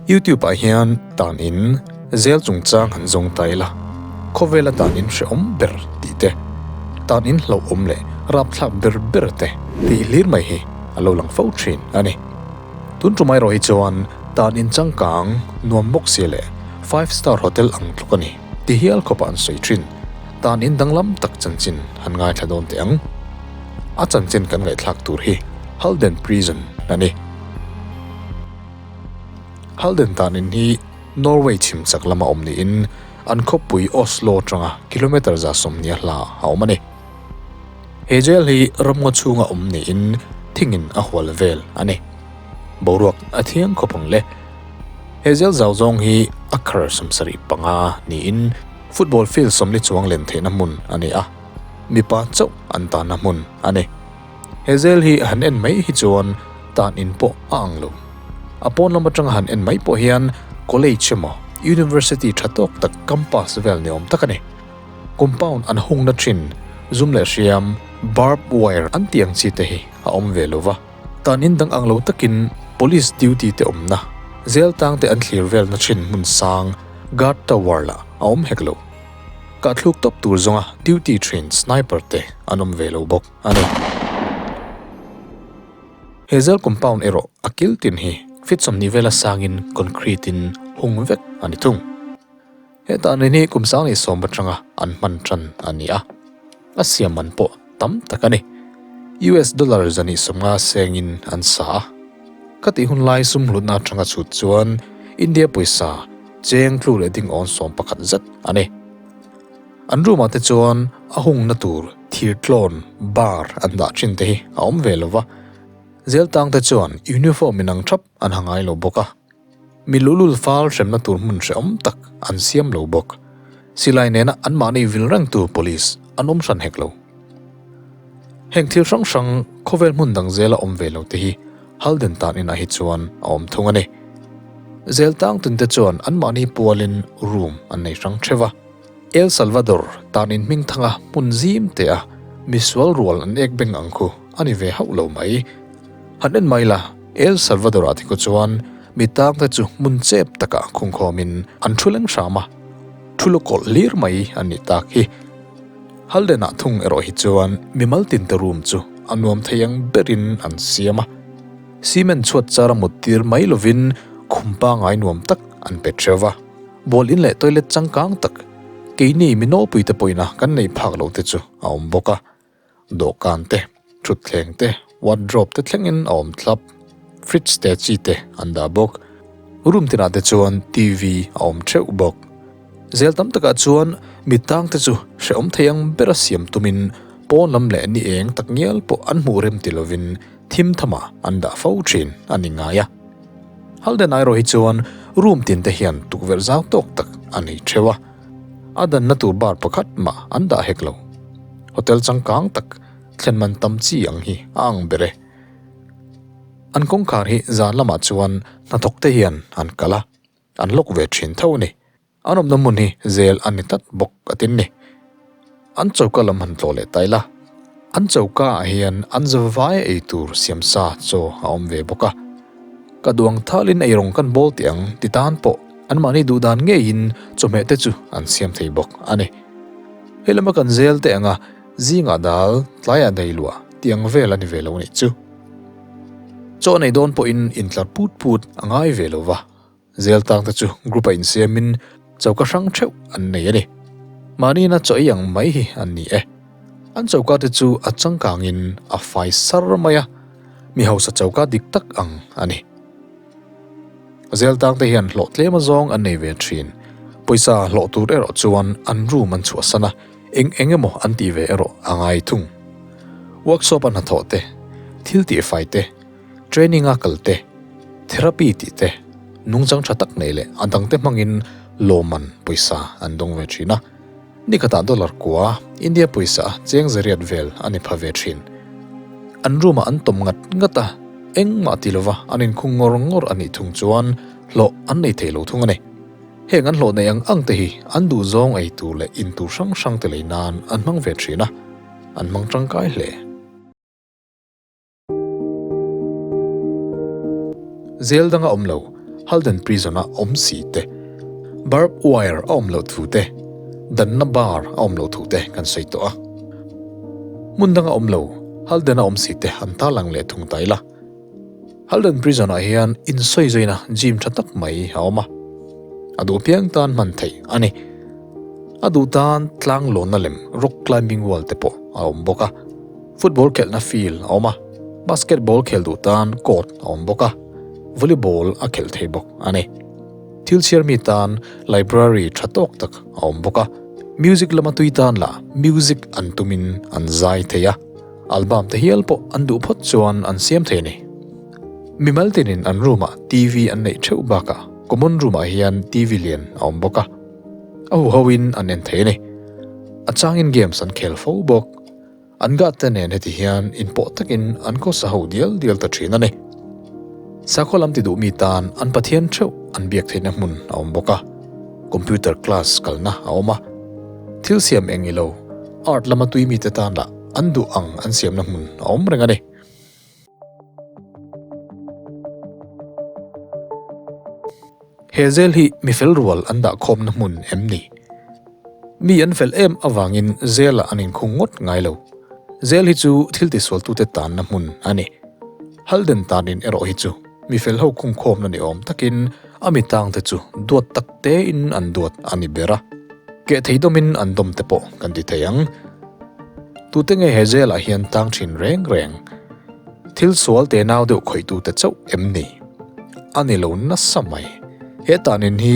YouTube ah hian tan in zel chungchang han zawng ta ila, khawvela tan in hrehawm ber tih te, tan in hlauhawm leh rapthlak ber ber te tih hlir mai hi a lo lang fo thin a ni. Tun tum erawh hi chuan tan in changkang nuam bawk sia leh five star hotel ang tluk a ni ti hial khawpah an sawi thin. Tan in danglam tak chanchin han ngaithla dawn teh ang. A chanchin kan ngaihthlak tur hi Halden Prison a ni. Halden tan in hi Norway chhim chak lama awm niin an khawpui Oslo atanga kilometre 120 hla a awm a ni. He jail hi ramngaw chhunga awm niin thingin a hual vel a ni. Boruak a thiang khawp ang le. He jail zau zawng hi acre 75 niin football field 40 chuang len theihna hmun a ni a, mipa chauh an tanna hmun a ni. He jail hi han en mai hi chuan tan in pawh a ang lo. A pawn lam atanga han en mai pawh hian college emaw university tha tawk tak campus vel ni awm tak a ni. Compound an hungna thin zum leh hriam, barb wire an tih ang chi te hi a awm ve lo va. Tan in dang ang lo takin police duty te awmna, zel tang te an thlir velna thin hmun sang, guard tower lah a awm hek lo. Kahthluk tawp tur zawnga duty thin sniper te an awm ve lo bawk a ni. He zel compound erawh a kil tin hi feet 20 vela sangin concrete in hung vek a ni thung. Hetah ni hi kum 1010 atanga an hman tan a ni a, a siam man pawh tam tak a ni. US dollar 150 sengin an sa a. Ka tih hun lai sum hlutna atanga chhut chuan India pawisa cheng tlu leh ding awn 11 zet a ni. An room ah te chuan a hungna tur thir tlawn bar an dah thin te hi a awm ve lova, zel tang te chuan uniform inang thap an ha ngai lo bawk a. Mi lulul fal hremna tur hmun hrehawm tak an siam lo bawk. Silai nena anmahni vil rengtu police an awm hran hek lo. Heng thil hrang hrang khawvel hmun dang zela awm ve lo te hi Halden tan inah hi chuan a awm thung a ni. Zel tang tun te chuan anmahni pualin room an nei hrang theuh a. El Salvador tan in hming thanga hmun zim te a misual rual an ek beng ang khu a ni ve hauh lo mai. Han en mai la, El Salvador ah te khu chuan mi tang te chu hmun chep takah khungkhawmin an thu leng hram a, thu lukawlh hlir mai an nih tak hi. Halden ah thung erawh hi chuan mimal tin te room chu a nuam thei ang berin an siam a, cement chhuat char a mut tir mai lovin khum pangai nuam tak an pe theuh va. Ball in leh toilet changkang tak keini mi nawlpui te pawhin a kan nei phak lo te chu a awm bawk a. Dawhkan te, thutthleng te, wardrobe te thlengin a awm thlap. Fridge te chi te an dah bawk. Room tinah te chuan TV a awm theuh bawk. Zel tam takah chuan mi tang te chu hrehawm thei ang bera siam tumin pawn lam leh ni eng tak ngial pawh an hmuh rem ti lovin thim thamah an dah fo thin a ni ngai a. Halden erawh hi chuan room tin te hian tukverh zau tawk tak a nei theuh a. A danna tur bar pakhat mah an dah hek lo. Hotel changkang tak thlen man tam chi ang hi a ang ber e. An kawngkhar hi zan lamah chuan hnathawk te hian an kal a, an lock ve thin tho a ni. An awmna hmun hi zel a ni tlat bawk a tin ni. An choka lam han tlawh leh ta ila. An choka ah hian an zavai ei tur siam sa chaw a awm ve bawk a. Ka duang thalin eirawng kan bawl tih ang ti tan pawh anmahni duh dan ngeiin chawhmeh te chu an siam thei bawk a ni. Hei lama kan zel teh anga zingah dal tlaiah nei luah tih ang vel a ni ve lo nih chu. Chaw nei dawn pawhin intlar put put a ngai ve lo va. Zel tang te chu group a insiamin choka hrang theuh an nei a ni. Mahniin a chaw ei ang mai hi an ni e. An choka te chu a changkangin a fai sar mai a, mi hausa choka dik tak ang a ni. Zel tang te hian hlawh tlem azawng an nei ve thin. Pawisa hlawh tur erawh chuan an room an chhuahsan a, eng eng emaw an tih ve erawh a ngai thung. Workshop a hnathawh te, thil tihfai te, training a kal te, therapy tih te, nungchang tha tak nei leh a dangte hmangin lawmman pawisa an dawng ve thin a. Nikhatah dollar kua, India pawisa cheng zariat vel a ni pha ve thin. An room ah an tawm ngat ngat a, engmah ti lova an inkhung ngawr ngawr a nih thung chuan hlawh an nei thei lo thung a ni. Heng an hlawh nei ang ang te hi an duhzawng ei tur leh in tur hrang hrang te lei nan an hmang ve thin a, an hmang tangkai hle. Zel danga awm lo. Halden Prison-a awm si te, barb wire a awm loh thu te, danna bar a awm loh thu te kan sawi tawh a. Hmun danga awm lo, Halden-a awm si te an tarlang leh thung ta ila. Halden Prison-ah hian insawi zuina gym tha tak mai a awm a, a duh piang tan hman theih a ni. A duh tan tlang lawnna lem rock climbing wall te pawh a awm bawk a, football khelhna field a awm a, basketball khel duh tan court a awm bawk a, volleyball a khelh thei bawk a ni. Thil chhiar mi tan library tha tawk tak a awm bawk a, music lama tui tan lah music an tumin an zai thei a. Album te hial pawh an duh phawt chuan an siam thei a ni. Mimal tinin an room ah TV an neih theuh bakah common room ah hian TV lian a awm bawk a. A huho in an en thei a ni. A changin games an khel fo bawk. An guard te nen heti hian inpawh takin an khawsa ho dial dial ta thin a ni. Sakhaw lam ti duh mi tan an Pathian theuh an biak theihna hmun a awm bawk a. Computer class kalna a awm a. Thil siam eng ilo art lama tui mite tan lah an duh ang an siamna hmun a awm reng a ni. He zel hi mi fel rual an dah khawmna hmun em ni? Mi an fel em avangin zelah an inkhung ngawt ngai lo. Zel hi chu thil tisualtute tanna hmun a ni. Halden tanin erawh hi chu mi fel ho khungkhawmna ni awm takin a mi tangte chu duat tak tein an duat a ni ber a. Keh thei dawmin an dawm te pawh kan ti thei ang. Tute nge he jail ah hian tang thin reng reng? Thil sual te nau deuh khawih tute chauh em ni? A ni lo nasa mai. He tanin hi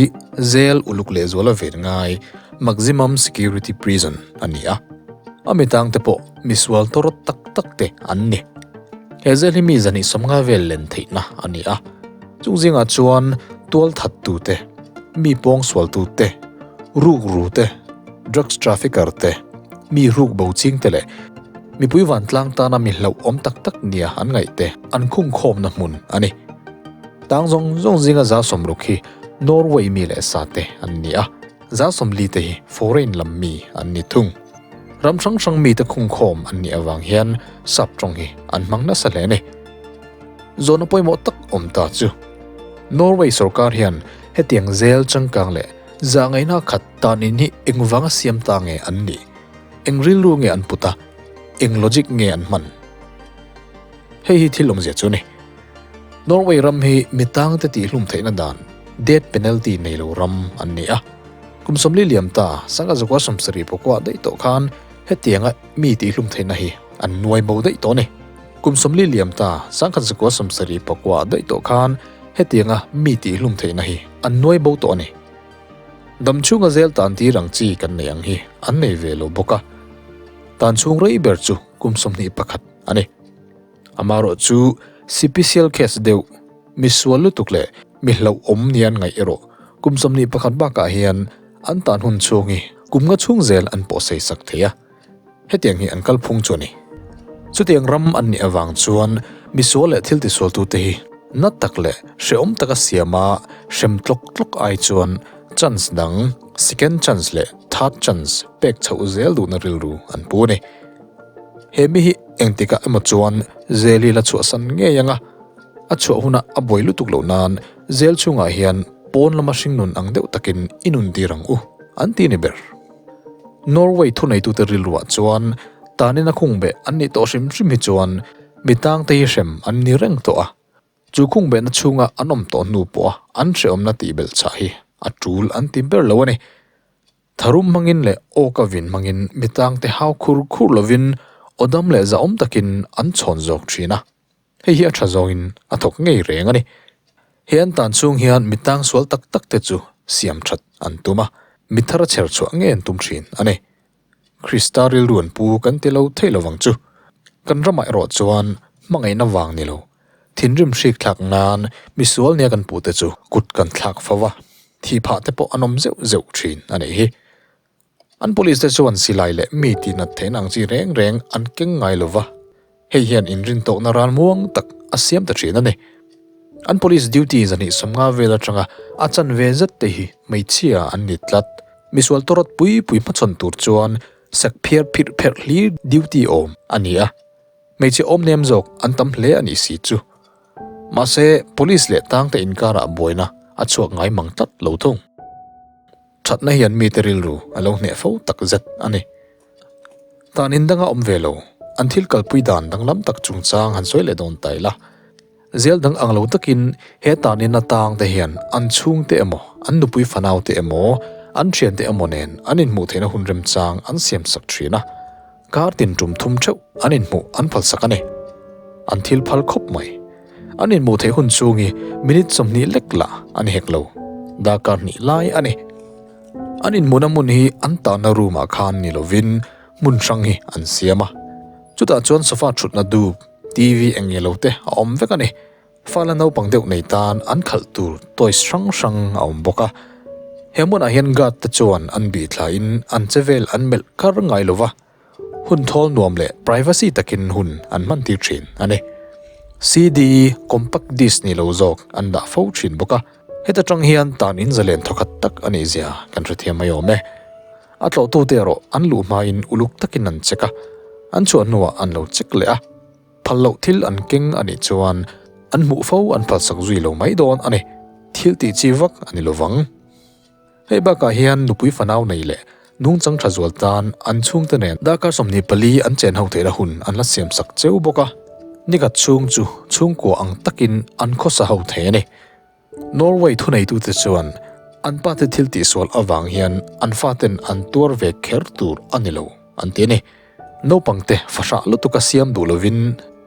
jail uluk lehzuala ven ngai Maximum Security Prison a ni a. A mi tang te pawh misual tawrawt tak tak te an ni. He jail hi mi zahnih 50 vel len theihna a ni a. Chung zingah chuan tual that tute, mi pawng sual tute, ruk ru te, drugs trafficker te, Mi ruk bo ching te leh mipui vantlang tana mi hlauh awm tak tak nia an ngaih te an khung khawmna hmun a ni. Tang zawng zawng zinga 160 hi Norway mi leh sa te an ni a, 140 te hi foreign lam mi an ni thung. Ram hrang hrang mite khung khawm an nih avang hian sap tawng hi an hmang nasa hle a ni. Zawhna pawimawh tak awm ta chu Norway sorkar hian hetiang zel changkang leh Zahngaihna khat tan in hi engvanga siam ta nge an nih? Eng rilru nge an put a? Eng logic nge an hman? Hei hi thil awmzia chu a ni. Norway ram hi mi tangte tihhlum theihna dan, death penalty, nei lo ram an ni a. Kum 40 liam ta, sangha zakua 70 pawkua daih tawh khan hetianga mi tihhlum theihna hi an nuai bo daih tawh a ni. Kum 40 liam ta, sangkhat zakua 70 pawkua daih tawh khan Hetianga mi tihhlum theihna hi an nuai bo tawh a ni. Dam chhunga zel tan tir ang chi kan nei ang hi an nei ve lo bawk a. Tan chhung rei ber chu kum 21 a ni. Amaherawh chu sipisial case deuh, mi sual lutuk leh mi hlauhawm nia an ngaih erawh kum 21 bakah hian an tan hun chhung hi kum nga chhung zel an pawhsei sak thei a. Hetiang hi an kalphung chu a ni. Chutiang ram an nih avang chuan misual leh thil tisualtute hi na tak leh hrehawm taka siama hrem tlawk tlawk ai chuan chance dang, second chance leh third chance pek chhoh zel duhna rilru an pu a ni. He mi hi engtikah emaw chuan zel hi la chhuahsan ngei ang a, a chhuah hunah a buai lutuk loh nan zel chhungah hian pawn lama hringnun ang deuh takin i nun tir ang u, an ti a ni ber. Norway thuneitute rilruah chuan tanin a khungbeh an nih tawh hrim hrim hi chuan mi tangte hi hrem an ni reng tawh a, chu khungbehna chhunga an awm tawh hnu pawha an hrehawmna tih belh chhah hi a tul an ti ber lo a ni. Tharum hmangin leh awka vin hmangin mi tangte hau khur khur lovin awdam leh zahawm takin an chhawn zawk thin a. Hei hi a tha zawngin a thawk ngei reng a ni. He an tan chhung hian mi tang sual tak tak te chu siam that an tum a, mi thar a chher chhuah ngei an tum thin a ni. Krista rilru an pu kan ti lo thei lovang chu. Kan ramah erawh chuan hmangaihna vang ni lo, thinrim hrik thlak nan mi sual nia kan pute chu kut kan thlak fo va, thi phah te pawh an awm zeuh zeuh thin a nih hi. An police te chuan silai leh mi tihnat theihna ang chi reng reng an keng ngai lo va, hei hian inrintawkna ral muang tak a siam ta thin a ni. An police duty 250 vel atanga a chanve zet te hi hmeichhia an ni tlat. Misual tawrawt pui pui hmachhawn tur chuan sek phiar phirh pherh hlir duty awm a ni a, hmeichhe awm nem zawk an tam hle a nih si chu. Mahse, police leh tangte inkarah buaina. a chhuak ngai mang tlat lo thung. Thatna hian mite rilru a lo hneh fo tak zet a ni. Tan in danga awm ve lo, an thil kalpui dan danglam tak chungchang han sawi leh dawn ta ila. Zel dang ang lo takin he tan in atang te hian an chhungte emaw, an nupui fanau te emaw, an thiante emaw nen an inhmuh theihna hun remchang an siam sak thin a. Kar tin tum thum theuh an inhmuh an phalsak a ni. An thil phal khawp mai. An inhmuh theih hun chhung hi minute 20 lek lah a ni hek lo. Darkar hnih lai a ni. An inhmuhna hmun hi an tahna room ah khan ni lovin hmun hrang hi an siam a. Chutah chuan sofa thutna dup, TV eng nge lo te a awm vek a ni. Fala naupang deuh nei tan an khalh tur toys hrang hrang a awm bawk a. He hmunah hian guard te chuan an bih thlain an che vel an melh kar ngai lo va, hun thawl nuam leh privacy takin hun an hman tir thin a ni. CD, compact disc ni lo zawk an dah fo thin bawk a. Heta tang hian tan in zalen thawkhat tak a nih zia kan hrethiam mai awm e. A tlawhtute erawh an luh hmain uluk takin an check a, an chhuah hnuah an lo check leh a. Phal loh thil an keng a nih chuan an hmuh fo an phalsak zui lo mai dawn a ni. Thil tih chi vak a ni lovang. Hei bakah hian nupui fanau nei leh nungchang tha zual tan an chhungte nen darkar 24 an chen ho theihna hun an la siamsak cheu bawk a. Nikhat chhung chu chhungkua ang takin an khawsa ho thei a ni. Norway thuneitute chuan an pate thil tihsual avang hian an faten an tuar ve kher tur a ni lo an ti a ni. Naupangte fahrah lutuka siam duh lovin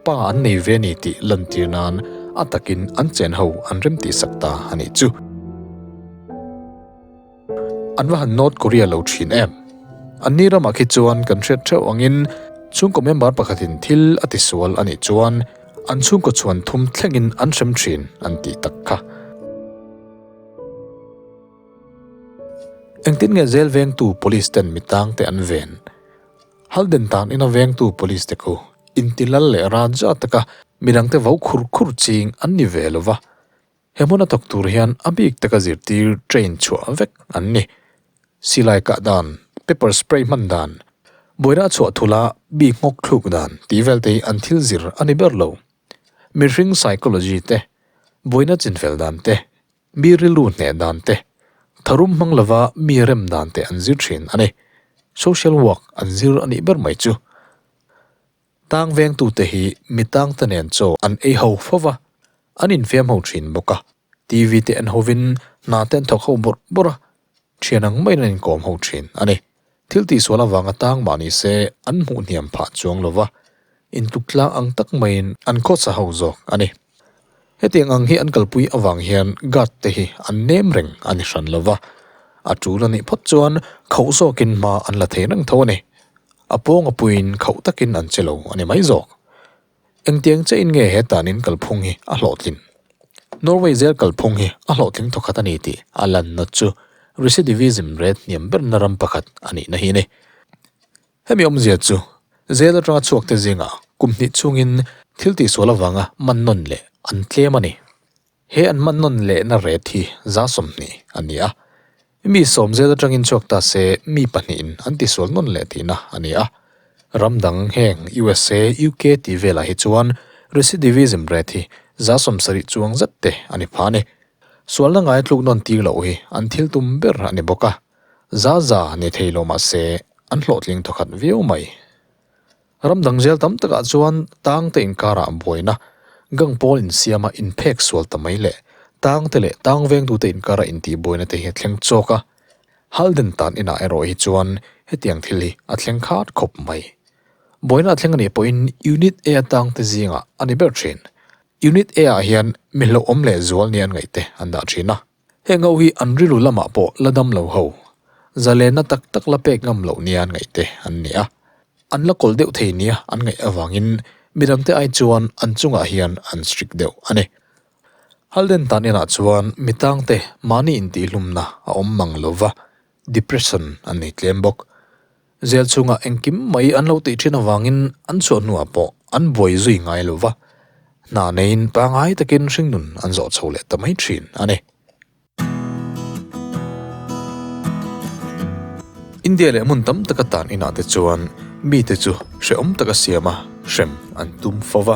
pa an nei ve ni tih lantir nan a takin an chen ho an rem tihsak ta a nih chu. An va han North Korea lo thin em? An ni ramah khi chuan kan hriat theuh angin chhungkaw member pakhatin thil a tisual a nih chuan an chhungkaw chhuan thum thlengin an hrem thin an tih tak kha. Engtin nge zel vengtu police ten mitang te an ven? Halden tan ina vengtu police te khu intilal leh raja taka midangte vo khur khur ching an ni ve lova. He hmuna thawk tur hian a bik taka zirtir train chhuah vek an ni. Silai kah dan, pepper spray hman dan, buaina a chhuah thula bik nghawk thluk dan tih vel te hi an thil zir a ni ber lo. Mihring psychology te, buaina chinfel dan te, mi rilru hneh dan te, tharum hmang lova mi rem dan te an zir thin a ni. Social work an zir a nih ber mai chu. Tang vengtute hi mi tangte nen chaw an ei ho fo va, an infiam ho thin bawk a. TV te en hovin hna te an thawk ho bawrh bawrh a, thian ang maiin an inkawm ho thin a ni. Thil tihsual avanga tang mah ni se an hmuh hniam phah chuang lo va, intluk tlang ang tak maiin an khawsa ho zawk a ni. Hetiang ang hi an kalpui avang hian guard te hi an nem reng a ni hran lo va, a tul a nih phawt chuan khauh zawkin hma an la thei reng tho a ni. A pawng a puiin khauh takin an che lo a ni mai zawk. Engtiang chein nge he tanin kalphung hi a hlawhtlin? Norway zel kalphung hi a hlawhtling thawkhat a ni tih a lanna chu recidivism rate hniam berna ram pakhat a nihna hi a ni. Hemi awmzia chu zel atanga chhuakte zingah kum hnih chhungin thil tihsual avanga man nawn leh an tlem a ni. He an hman nawn lehna ret hi 20% a ni a. Mi sawm zel atangin chhuak ta se mi pahnihin an tisual nawn leh tihna a ni a. Ram dang heng USA, UK tih velah hi chuan recidivism rate hi 70% chuang zet te a ni pha a ni. Sualna ngai tluk nawn tir loh hi an thil tum ber a ni bawk a. Za za ni thei lo mahse an hlawhtling thawkhat viau mai. Ram dang zel tam takah chuan tangte inkarah buaina, gang pawl insiama inphek sual ta mai leh tangte leh tang vengtute inkara intihbuaina te hi a thleng chawk a. Halden tan inah erawh hi chuan hetiang thil hi a thleng khat khawp mai. Buaina a thleng a nih pawhin Unit A a tangte zingah a ni ber thin. Unit A ah hian mi hlauhawm leh zual nia an ngaihte an dah thin a. Heng ho hi an rilru lamah pawh la dam lo ho, zalenna tak tak la pek ngam loh nia an ngaihte an ni a. An la kawlh deuh thei nia an ngaih avangin midangte ai chuan an chungah hian an strict deuh a ni. Halden tan inah chuan mi tangte mahni intihlumna a awm mang lo va, depression an nei tlem bawk. Zel chhungah engkim mai an lo tih thin avangin an chhuah hnuah pawh an buai zui ngai lo va, hna neiin pangngai takin hringnun an zawh chho leh ta mai thin a ni. India leh hmun tam taka tan inah te chuan mite chu hrehawm taka siama hrem an tum fo va,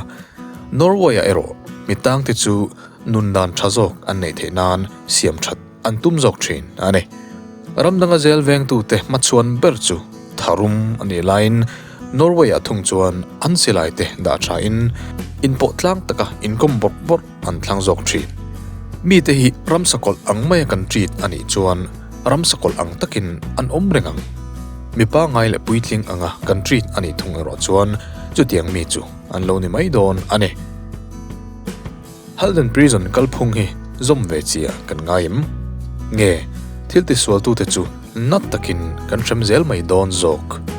Norway-ah erawh mi tangte chu. nun dan tha zawk an neih theih nan siam that an tum zawk thin a ni. Ram danga zel vengtute hmachhuan ber chu tharum a nih laiin Norway-ah thung chuan an silaite dah thain inpawh tlang taka inkawm bawrh bawrh an thlang zawk thin. Mite hi ramsakawlh ang maia kan treat a nih chuan ramsakawlh ang takin an awm reng ang. Mi pangngai leh puitling anga kan treat a nih thung erawh chuan chutiang mi chu an lo ni mai dawn a ni. Halden Prison kalphung hi zawm ve chiah kan ngai em? Nge thil tisualtute chu nat takin kan hrem zel mai dawn zawk?